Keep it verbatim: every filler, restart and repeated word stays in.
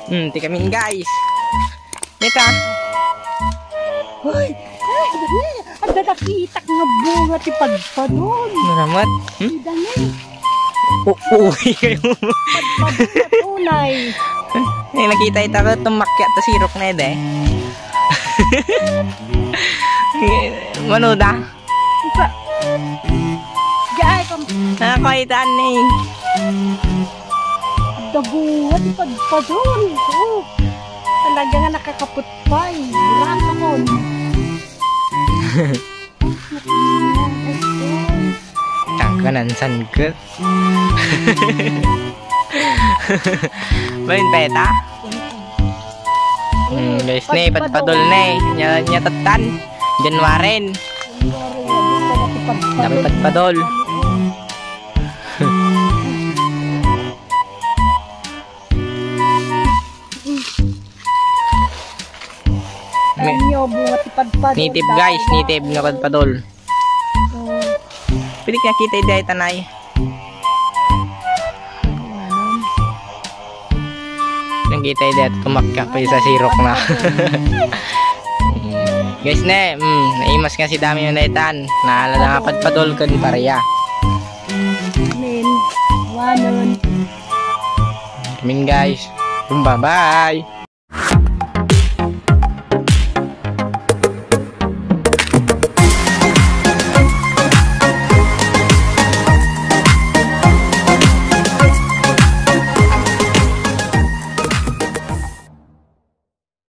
Hmm, ti kami, guys. Ita. Hoy! Ay, dali! Adda nakitak nga bunga ti padpadon. Naramat? Hmm? Dali! U-, uwi kayo. Padpadon na tunay. Eh, nakita ita ko, tumakyat ta sirok na ide. Mano da? Isa. Diay, kam- Nakakuha ita ni. Adda bunga ti padpadon. Oh. Talaga nga nakakaputpay. Burakakon. Tangkanan sangkut. Main peta? Hmm, guys, ne, padpadol ne. Nya, nya tattan. January. Dami padpadol. May Ano, bunga ti padpadol. Native, guys, native nga padpadol. Oh. Pwede kaya kita iti ay tanay. Nang kita iti at tumakya pa sa sirok na. Guys, ne, mm, naimas nga si Dami yung naitan. Naalala nga padpadol kun pareya. Min, wanon. Min, guys. Bye-bye.